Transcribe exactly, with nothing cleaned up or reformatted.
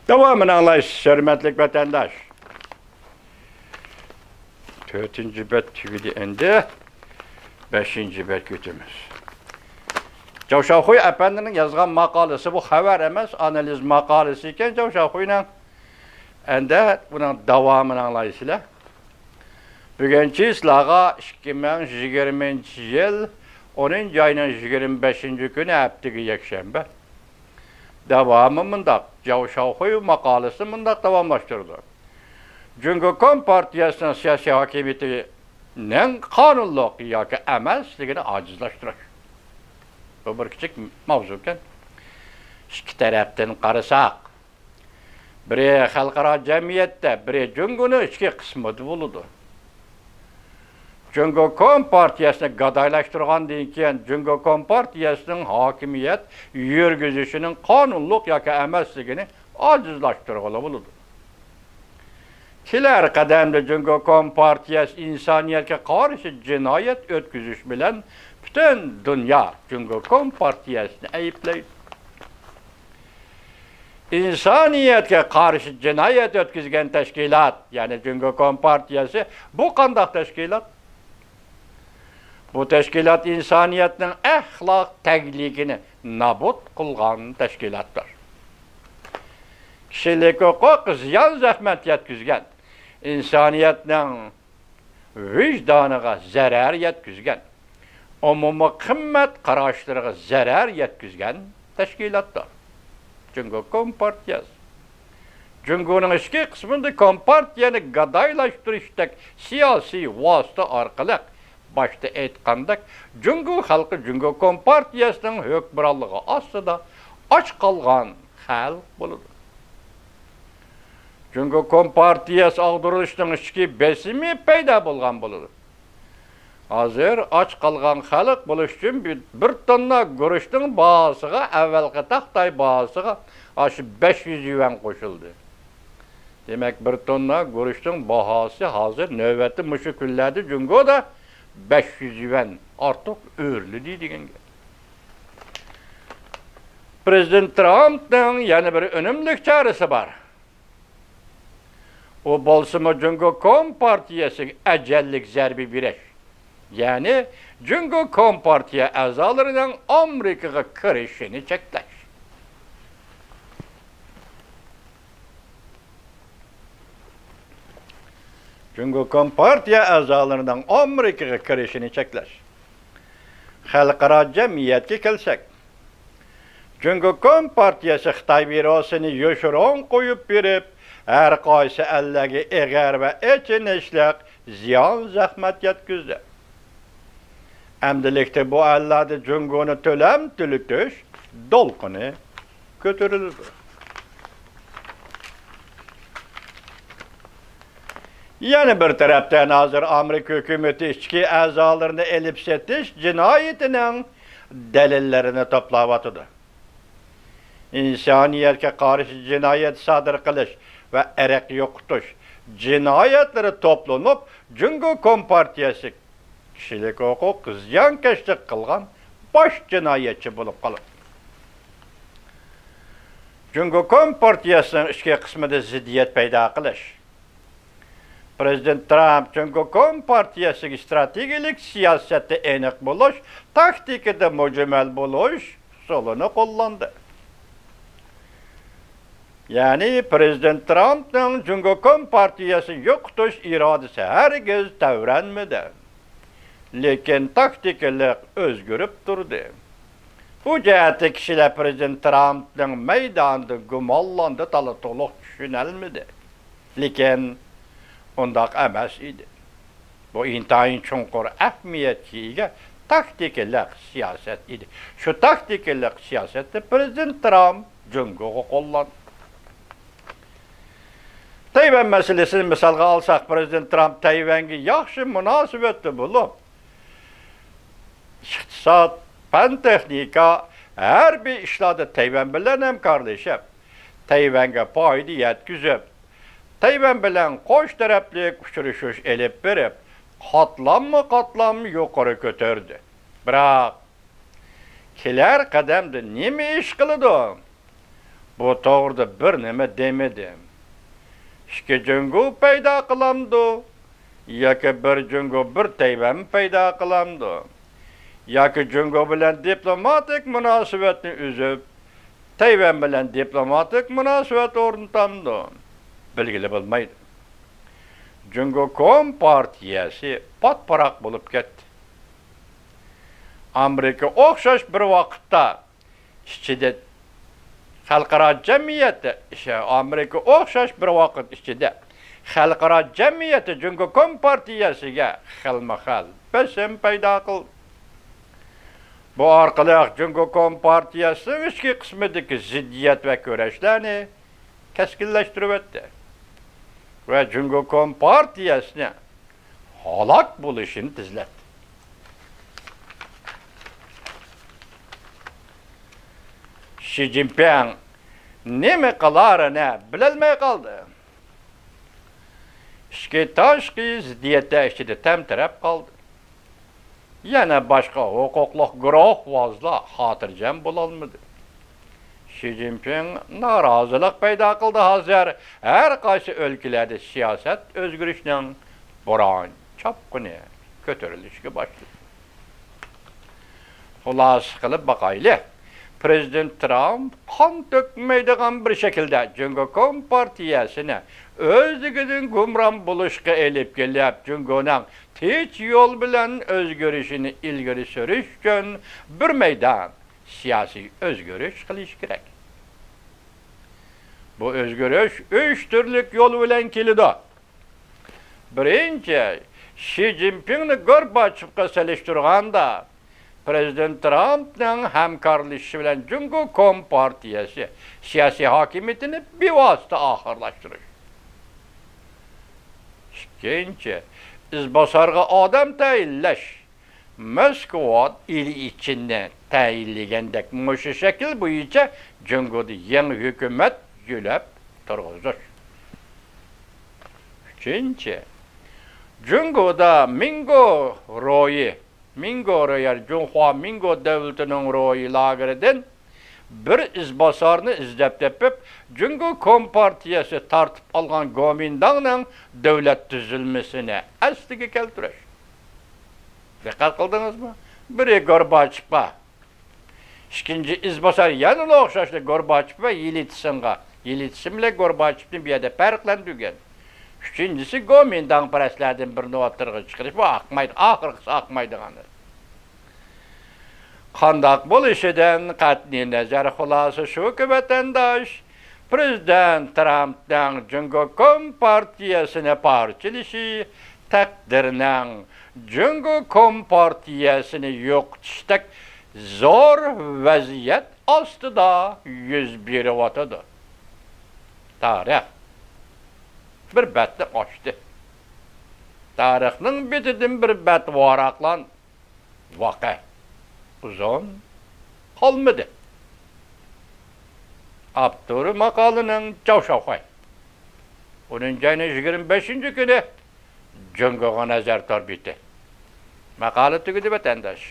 داۋامىنى ئاڭلايسىز، ھۆرمەتلىك ۋەتەنداش. تۆتىنچى بەت تۈگىدى ئەمدى. بەشىنچى بەتكە ئۆتىمىز. جاۋ شاۋخۇي ئەپەندىنىڭ يازغان ماقالىسى، بۇ خەۋەر ئەمەس، ئانالىز ماقالىسى ئىكەن جاۋ شاۋخۇينىڭ. ئەمدى بۇنىڭ داۋامىنى ئاڭلايسىلەر. بۈگۈن سىلەرگە ئىككى مىڭ يىگىرمىنچى يىل ئونىنچى ئاينىڭ يىگىرمە بەشىنچى كۈنى، ھەپتىگە يەكشەنبە. داۋامى مۇنداق، جاۋ شاۋخۇي ماقالىسىنى مۇنداق داۋاملاشتۇرىدۇ: جۇڭگو كومپارتىيەسىنىڭ سىياسىي ھاكىمىيىتىنىڭ قانۇنلۇق ياكى ئەمەسلىكىنى ئاجىزلاشتۇرۇش. بۇ بىر كىچىك ماۋزۇكەن. ئىككى تەرەپتىن قارىساق، بىرى خەلقئارا جەمئىيەتتە، بىرى جۇڭگونىڭ ئىچكى قىسمىدا بولىدۇ. جۇڭگو كومپارتىيەسىنى گادايلاشتۇرغاندىن كېيىن، جۇڭگو كومپارتىيەسىنىڭ ھاكىمىيەت يۈرگۈزۈشىنىڭ قانۇنلۇق ياكى ئەمەسلىكىنى ئاجىزلاشتۇرغىلى بولىدۇ. كېلەر قەدەمدە جۇڭگو كومپارتىيەسى ئىنسانىيەتكە قارشى جىنايەت ئۆتكۈزۈش بىلەن پۈتۈن دۇنيا جۇڭگو كومپارتىيەسىنى ئەيىبلەيدۇ. ئىنسانىيەتكە قارشى جىنايەت ئۆتكۈزگەن تەشكىلات، يەنى جۇڭگو كومپارتىيەسى، بۇ قانداق تەشكىلات؟ بۇ تەشكىلات ئىنسانىيەتنىڭ ئەخلاق تەگلىكىنى نابۇت قىلغان تەشكىلاتتۇر. كىشىلىك ھوقۇق زىيان زەخمەت يەتكۈزگەن، ئىنسانىيەتنىڭ ۋىجدانىغا زەرەر يەتكۈزگەن، ئومۇمىي قىممەت قاراشلىرىغا زەرەر يەتكۈزگەن تەشكىلاتتۇر جۇڭگو كومپارتىيەسى. جۇڭگونىڭ ئىچكى قىسمىدا كومپارتىيەنى گادايلاشتۇرۇشتەك سىياسىي ۋاسىتە ئارقىلىق، باشتا ئېيتقاندەك، جۇڭگو خەلقى جۇڭگو كومپارتىيەسىنىڭ ھۆكۈمرانلىقى ئاستىدا ئاچ قالغان خەلق بولىدۇ. جۇڭگو كومپارتىيەسى ئاغدۇرۇلۇشىنىڭ ئىچكى بېسىمى پەيدا بولغان بولىدۇ. ھازىر ئاچ قالغان خەلق بولۇش ئۈچۈن بىر، بىر توننا گۈرۈچنىڭ باھاسىغا، ئەۋۋەلقى تاختاي باھاسىغا ئاشۇ بەش يۈز يۈەن قوشۇلدى. دېمەك، بىر توننا گۈرۈچنىڭ باھاسى ھازىر نۆۋەتتە مۇشۇ كۈنلەردە جۇڭگودا بەش يۈز يۈەن ئارتۇق ئۆرلىدى دېگەن گەپ. پرېزىدېنت ترامپنىڭ يەنە بىر ئۈنۈملۈك چارىسى بار. ئۇ بولسىمۇ جۇڭگو كومپارتىيەسىگە ئەجەللىك زەربە بېرىش، يەنى جۇڭگو كومپارتىيە ئەزالىرىنىڭ ئامېرىكىغا كىرىشىنى چەكلەش. جۇڭگو كومپارتىيە ئەزالىرىنىڭ ئامېرىكىغا كىرىشىنى چەكلەش. خەلقئارا جەمئىيەتكە كەلسەك، جۇڭگو كومپارتىيەسى خىتاي ۋىرۇسىنى يوشۇرۇن قويۇپ بېرىپ، ھەر قايسى ئەللەرگە ئېغىر ۋە ئېچىنىشلىق زىيان زەخمەت يەتكۈزدى. ئەمدىلىكتە بۇ ئەللەردە جۇڭگونى تۆلەم تۆلىتىش دولقۇنى كۆتۈرۈلىدۇ. يەنە بىر تەرەپتىن، ھازىر ئامېرىكا ھۆكۈمىتى ئىچكى ئەزالىرىنى ئېلىپ سېتىش جىنايىتىنىڭ دەلىللىرىنى توپلاۋاتىدۇ. ئىنسانىيەتكە قارشى جىنايەت سادىر قىلىش ۋە ئىرق يوقىتىش جىنايەتلىرى توپلىنىپ، جۇڭگو كومپارتىيەسى كىشىلىك ھوقۇق زىيانكەشلىك قىلغان باش جىنايەتچى بولۇپ قالىدۇ. جۇڭگو كومپارتىيەسىنىڭ ئىچكى قىسمىدا زىددىيەت پەيدا قىلىش. پرېزىدېنت ترامپ جۇڭگو كومپارتىيەسىگە ستراتېگىيەلىك سىياسەتتە ئېنىق بولۇش، تاكتىكىدا مۇجمەل بولۇش ئۇسۇلىنى قوللاندى. يەنى پرېزىدېنت ترامپنىڭ جۇڭگو كومپارتىيەسىنى يوقىتىش ئىرادىسى ھەرگىز تەۋرەنمىدى. لېكىن تاكتىكىلىق ئۆزگىرىپ تۇردى. بۇ جەھەتتە كىشىلەر پرېزىدېنت ترامپنىڭ مەيدانىدا گۇمانلاندى، تالا تولۇق چۈشىنەلمىدى. لېكىن ئۇنداق ئەمەس ئىدى. بۇ ئىنتايىن چوڭقۇر ئەھمىيەتكە ئىگە تاكتىكىلىق سىياسەت ئىدى. شۇ تاكتىكىلىق سىياسەتنى پرېزىدېنت ترامپ جۇڭگوغا قوللاندى. تەيۋەن مەسىلىسىنى مىسالغا ئالساق، پرېزىدېنت ترامپ تەيۋەنگە ياخشى مۇناسىۋەتتە بولۇپ، ئىقتىساد، پەن، تېخنىكا، ھەربىي ئىشلاردا تەيۋەن بىلەن ھەمكارلىشىپ، تەيۋەنگە پايدا يەتكۈزۈپ، تەيۋەن بىلەن قوش تەرەپلىك ئۇچرىشىش ئېلىپ بېرىپ، قاتلاممۇ قاتلام يۇقىرى كۆتۈردى. بىراق، كېلەر قەدەمدە نېمە ئىش قىلىدۇ؟ بۇ توغرىدا بىر نېمە دېمىدى. ئىككى جۇڭگو پەيدا قىلامدۇ ياكى بىر جۇڭگو بىر تەيۋەن پەيدا قىلامدۇ؟ ياكى جۇڭگو بىلەن دىپلوماتىك مۇناسىۋەتنى ئۈزۈپ، تەيۋەن بىلەن دىپلوماتىك مۇناسىۋەت ئورنىتامدۇ؟ بىلگىلى بولمايدۇ. جۇڭگو كومپارتىيەسى پات-پاراق بولۇپ كەتتى. ئامېرىكا ئوخشاش بىر ۋاقىتتا ئىچىدە خەلقئارا جەمئىيەتتە، ئامېرىكا ئوخشاش بىر ۋاقىت ئىچىدە خەلقئارا جەمئىيەتتە جۇڭگو كومپارتىيەسىگە خىلمۇ خىل بېسىم پەيدا قىلدى. بۇ ئارقىلىق جۇڭگو كومپارتىيەسىنىڭ ئىچكى قىسمىدىكى زىددىيەت ۋە كۈرەشلەرنى كەسكىنلەشتۈرۈۋەتتى ۋە جۇڭگو كومپارتىيەسىنى ھالاك بولۇشىنى تېزلەتتى. شى جىنپىڭ نېمە قىلارىنى بىلەلمەي قالدى. ئىچكى تاشقى زىددىيەتلەر ئىچىدە تەمتىرەپ قالدى. يەنە باشقا ھوقۇقلۇق گۇرۇھ ۋازلار خاتىرجەم بولالمىدى. شى جىنپىڭ نارازىلىق پەيدا قىلدى. ھازىر ھەر قايسى ئۆلكىلەردە سىياسەت ئۆزگىرىشنىڭ بوران چاپقۇنى كۆتۈرۈلۈشكە باشلىدى. خۇلاسە قىلىپ باقايلى، پىرېزىدېنت ترامپ قان تۆكمەيدىغان بىر شەكىلدە جۇڭگو كومپارتىيەسىنى ئۆزلۈكىدىن گۇمران بولۇشقا ئېلىپ كېلىپ، جۇڭگونىڭ تىنچ يول بىلەن ئۆزگىرىشىنى ئىلگىرى سۈرۈش ئۈچۈن بىر مەيدان سىياسىي ئۆزگىرىش قىلىش كېرەك. بۇ ئۆزگىرىش ئۈچ تۈرلۈك يول بىلەن كېلىدۇ. بىرىنچى، شى جىنپىڭنى گورباچېۋغا سېلىشتۇرغاندا، پىرېزىدېنت ترامپنىڭ ھەمكارلىشىشى بىلەن جۇڭگو كومپارتىيەسى سىياسىي ھاكىمىيىتىنى بىۋاسىتە ئاخىرلاشتۇرۇش. ئىككىنچى، ئىزباسارغا ئادەم تەيىنلەش. موسكۋا ئىلى ئىچىننى تەيىنلىگەندەك مۇشۇ شەكىل بويىچە جۇڭگودا يېڭى ھۆكۈمەت يۆلەپ تۇرغۇزۇش. ئۈچىنچى، جۇڭگودا مىڭگو رويى، مىڭگو رويى، جۇڭخۇا مىڭگو دۆلىتىنىڭ رويى لاگېرىدىن بىر ئىزباسارنى ئىزدەپ تېپىپ، جۇڭگو كومپارتىيەسى تارتىپ ئالغان گومىنداڭنىڭ دۆلەت تۈزۈلمىسىنى ئەسلىگە كەلتۈرۈش. دىققەت قىلدىڭىزمۇ؟ بىرى گورباچېۋقا، ئىككىنچى ئىزباسار يەنىلا ئوخشاشلا گورباچېۋ ۋە يېلتسىنغا. يېلتسىن بىلەن گورباچېۋنى بۇ يەردە پەرقلەندۈرگەن. ئۈچىنچىسى گومىنداڭپەرەسلەردىن بىرىنى ئوتتۇرىغا چىقىرىش، بۇ ئاقمايدۇ، ئاخىرقىسى ئاقمايدىغان. قانداق بولۇشىدىن قەتئىينەزەر، خۇلاسە شۇكى، ۋەتەنداش، پىرېزىدېنت ترامپنىڭ جۇڭگو كومپارتىيەسىنى پارچىلىشى تەقدىرنىڭ جۇڭگو كومپارتىيەسىنى يوقىتىشتەك زور ۋەزىيەت ئاستىدا يۈز بېرىۋاتىدۇ. تارىخ بىر بەتنى ئاچتى. تارىخنىڭ بېتىدىن بىر بەت ۋاراقلان ۋاقە ئۇزۇن قالمىدى. ئاپتورى ماقالىنىڭ جاۋ شاۋخۇەي. ئونىنچى ئاينىڭ يىگىرمە بەشىنچى كۈنى جۇڭگوغا نەزەر تور بېتى. ماقالە تۈگىدى، ۋەتەنداش.